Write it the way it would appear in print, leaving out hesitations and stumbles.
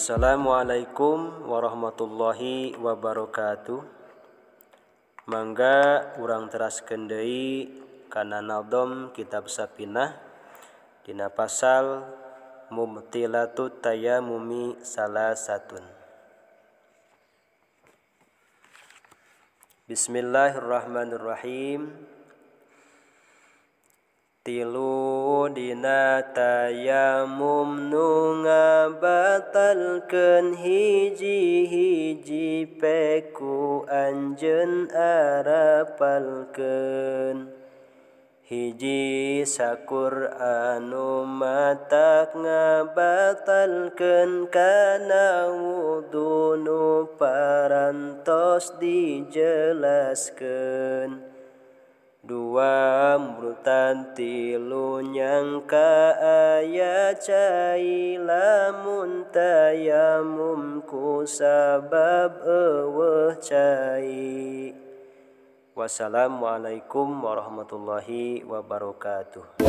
Assalamualaikum warahmatullahi wabarakatuh. Mangga urang teraskeun deui kana nadom kitab Safinah dina pasal mubtilatu tayamumi salasatun. Bismillahirrahmanirrahim. Tilu dina tayamum nu ngabatalkeun hiji-hiji peku anjeun arapalkeun. Hiji sakur anu matak ngabatalkeun kana wudu nu parantos dijelaskeun. Dua murtad tilu nyangka aya cai lamun tayamum ku sabab eueuh cai. Wassalamualaikum warahmatullahi wabarakatuh.